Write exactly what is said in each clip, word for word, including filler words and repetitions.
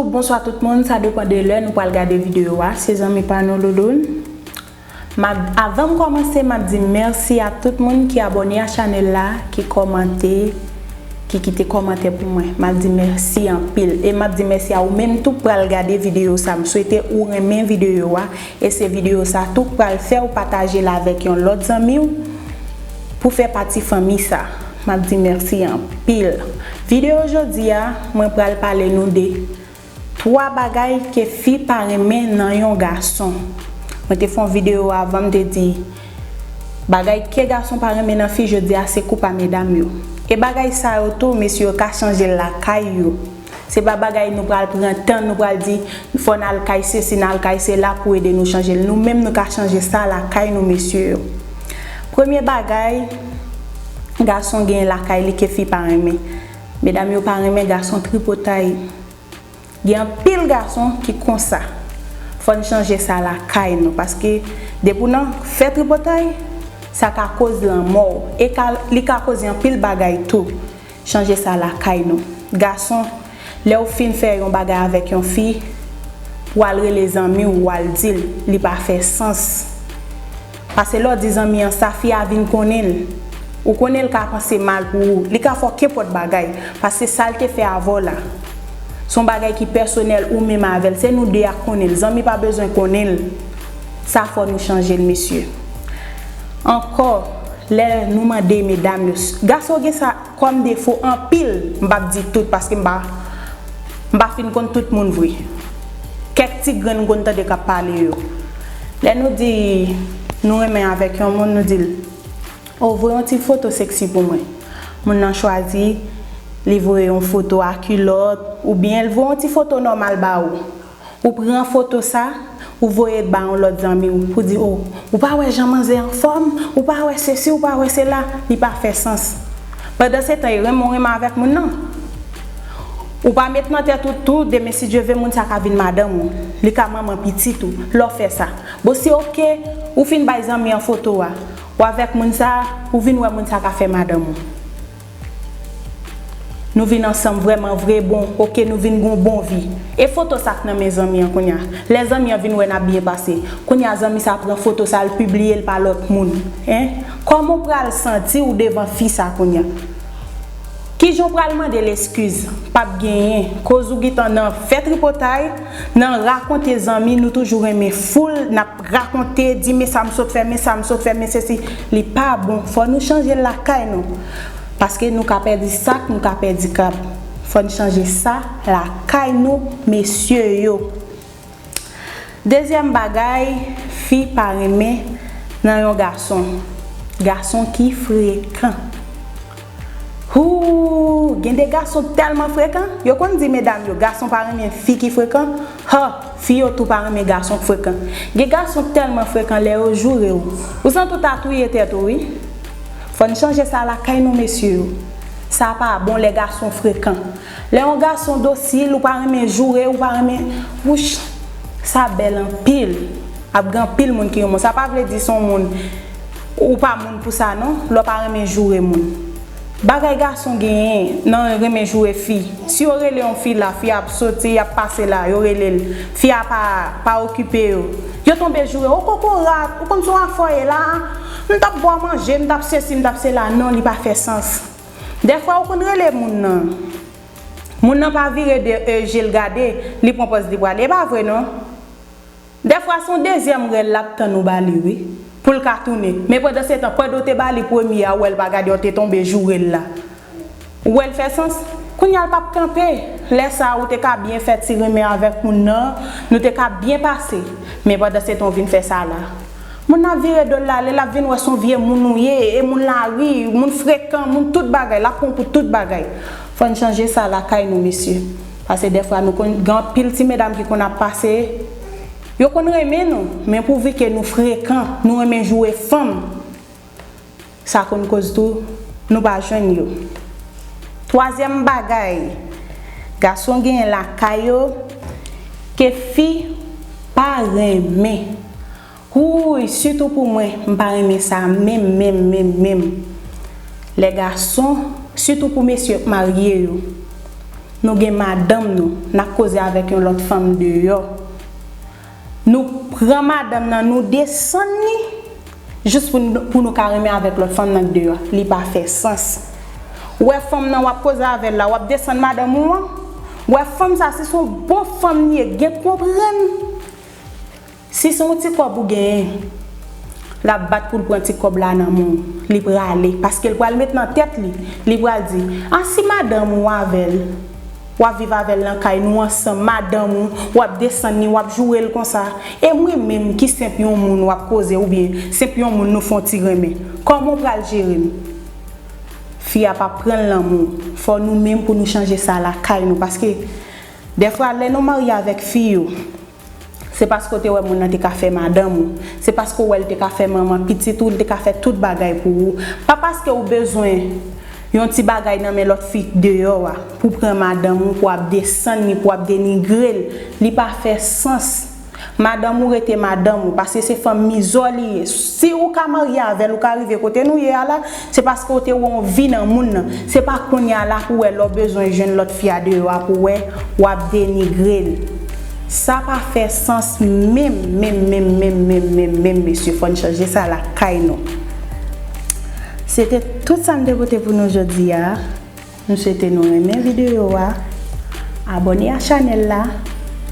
Bonswa tout moun, sa depann de lè nou pral gade videyo a. Se zanmi pa nou Louloun. M ap, avan m kòmanse, m ap di mèsi a tout moun ki abòne a chanèl la, ki kòmante, ki kite kòmantè pou mwen. M ap di mèsi anpil. E m ap di mèsi a ou menm tou k pral gade videyo sa. M swete ou renmen videyo a. E se videyo sa tou k pral fè w pataje l avèk yon lòt zanmi w pou fè pati fanmi sa. M ap di mèsi anpil. Videyo jodi a, mwen pral pale nou de twa bagay ke fi pa renmen nan yon gason. Mwen te fè yon videyo avan, m te di bagay ke gason pa renmen nan fi, jodi a se kou pa medam yo. E bagay sa yo tou, mesye yo ka chanje l lakay yo. Se pa bagay nou pral pran tan, nou pral di fò n al kay sesi, n al kay sela pou ede nou chanje l. Nou menm nou ka chanje sa lakay nou, mesye yo. Premye bagay, gason gen lakay li ke fi pa renmen. Medam yo pa renmen gason tripotay. Gen anpil gason ki konsa. Fò n chanje sa lakay nou, paske depi w nan fè tripotay, sa ka koz lanmò w. E ka, li ka koze anpil bagay tou. Chanje sa lakay nou. Gason, lè w fin fè yon bagay avèk yon fi, w al rele zanmi w, w al di l, li pa fè sans. Paske lè w di zanmi an sa, fi a vin konnen l. Ou konnen l ka panse mal pou ou. Li ka fè w kenpòt bagay. Paske sa l te fè avè w la, se yon bagay ki pèsonèl ou menm avè l. Se nou de a k konnen l. Zanmi pa bezwen konnen l. Sa fò nou chanje l, mesye. Ankò, lè nou mande medam yo, gason gen sa kòm defo anpil, m p ap di tout paske m pa, m pa fin konn tout moun vre. Kèk ti grenn m konn tande k ap pale yo. Lè nou di nou renmen avèk yon moun, nou di l, "O, voye yon ti foto seksi pou mwen." Moun nan chwazi, li voye yon foto a kilòt, oubyen l voye yon ti foto nòmal ba ou. Ou pran foto sa, ou voye l ba yon lòt zanmi w pou di, "O, ou pa wè jan manzè anfòm, ou pa wè sesi, ou pa wè sela." Li pa fè sans. Pandan se tan, e renmen w renmen avèk moun nan. Ou pa met nan tèt ou tou, demen si Dye ve, moun sa ka vin madanm ou. Li ka manman pitit ou, lè w fè sa. Bon, si oke, ou fin bay zanmi an foto a, ou avèk moun sa, ou vin wè moun sa ka fè madanm ou. Nou vin ansanm vrèman vre bon, oke, nou vin gon bon vi. E foto sa k nan men zanmi an kounye a. Lè zanmi an vin wè n ap byen pase, kounye a zanmi sa pran foto sa, l pibliye l pa lòt moun. Hein? Kòman w pral santi w devan fi sa kounye a? Kijan w pral mande l eskiz? P ap genyen. Koz ou gentan nan fè tripotay, nan rakonte zanmi, nou toujou renmen foul, n ap rakonte, di, "Men sa m sot fè, men sa m sot fè, men sesi." Li pa bon. Fò nou chanje l lakay nou. Paske nou ka pèdi sak, nou ka pèdi kab. Fò n chanje sa lakay nou, mesye yo. Dezyèm bagay, fi pa renmen nan yon gason. Gason ki frekan. Hoo, gen de gason tèlman frekan, yo konn di medam yo, gason pa renmen fi ki frekan. Ha, fi yo tou pa renmen gason k frekan. Gen gason k tèlman frekan, lè yo joure w, ou santi w ta touye tèt ou, wi. Fò n chanje sa lakay nou, mesye yo. Sa pa bon lè gason frekan. Lè yon gason dosil, ou pa renmen joure, ou pa renmen, wouch, sa bèl anpil. Ap gen anpil moun ki renmen w. Sa pa vle di se yon moun, ou pa moun pou sa non, lè w pa renmen joure moun. Bagay gason genyen nan renmen joure fi. Si yo rele yon fi la, fi a ap soti, y ap pase la, yo rele l. Fi a pa, pa okipe yo. Yo tonbe joure, "O kokorat, ou konn se yon afè w ye la? M t ap ba w manje, m t ap sesi, m t ap sela." Non, li pa fè sans. Dèfwa ou konn rele moun nan. Moun nan pa vire de, e, je l gade, li pran pòz li prale. E pa vre non. Dèfwa se yon dezyèm rèl l ap tann ou ba li, wi, pou l ka tounen. Men pandan se tan, pandan w te ba li premye a, ou wè l pa gade, w te tonbe joure l la. Ou wè l fè sans? Kounye a l p ap kanpe. Lè sa a, ou te ka byen fè ti renmen avèk moun nan, nou te ka byen pase. Men pandan se tan, ou vin fè sa la. Moun nan ap vire do l l ale, l ap vin wè se yon vye moun ou ye, e moun lari, moun frekan, moun tout bagay, l ap pran w pou tout bagay. Fò n chanje sa lakay nou, mesye. Paske dèfwa nou konn, gen anpil ti medam ki konn ap pase, yo konn renmen nou, men pouvi ke nou frekan, nou renmen joure fanm, sa konn koz tou nou pa jwenn yo. Twazyèm bagay, gason genyen lakay yo ke fi pa renmen. Wouy, sitou pou mwen, m pa renmen sa menm, menm, menm, menm. Lè gason, sitou pou mesye k marye yo. Nou gen madanm nou, n ap koze avèk yon lòt fanm deyò. Nou pran madanm nan, nou desann li, jis pou nou, pou nou ka renmen avèk lòt fanm nan k deyò. Li pa fè sans. Ou wè fanm nan w ap koze avè l la, w ap desann madanm ou an. Ou wè fanm sa, si se yon bon fanm li ye, gen konprann. Si se yon ti kòb ou genyen, l ap bat pou l pran ti kòb la nan men w. Li prale, paske l pral met nan tèt li, li pral di, a si madanm ou avè l, w ap viv avè l nan kay nou ansanm, madanm ou, w ap desann li, w ap joure l konsa. E mwen menm ki senp yon moun w ap koze oubyen senp yon moun nou fè yon ti renmen, kòman w pral jere m? Fi a p ap pran l nan men w. Fò nou menm pou nou chanje sa lakay nou, paske dèfwa lè nou marye avèk fi yo, se paske w te wè moun nan te ka fè madanm ou. Se paske w wè l te ka fè manman pitit ou, l te ka fè tout bagay pou ou. Pa paske w bezwen yon ti bagay nan men lòt fi deyò a pou pran madanm ou, pou w ap desann li, pou w ap denigre l. Li pa fè sans. Madanm ou rete madanm ou, paske se fanm mizò li ye. Si ou ka marye avè l, ou ka rive kote nou ye a la, se paske w te wè yon vi nan moun nan. Se pa kounye a la pou w wè lè w bezwen jwenn lòt fi a deyò a pou w wè w ap denigre l. Sa pa fè sans menm, menm, menm, menm, menm, menm, menm, mesye. Fò n chanje sa lakay nou. Se te tout sa m te pote pou nou jodi a. M swete nou renmen videyo a. Abòne a chanèl la.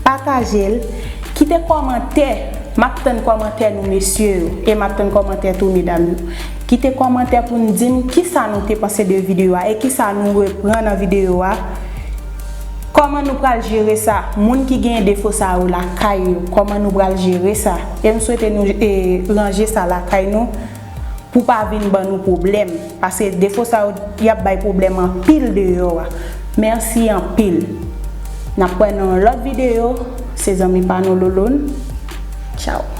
Pataje l. Kite kòmantè. M ap tann kòmantè nou, mesye yo. E m ap tann kòmantè tou, medam yo. Kite kòmantè pou n di m kisa nou te panse de videyo a e kisa nou reprann nan videyo a. Kòman nou pral jere sa? Moun ki gen defo sa yo lakay yo, kòman nou pral jere sa? E m swete nou, e, ranje sa lakay nou pou pa vin ban nou pwoblèm. Paske defo sa yo, y ap bay pwoblèm anpil deyò a. Mèsi anpil. N ap wè nan yon lòt videyo. Se zanmi pa nou Lolone. Tchaw.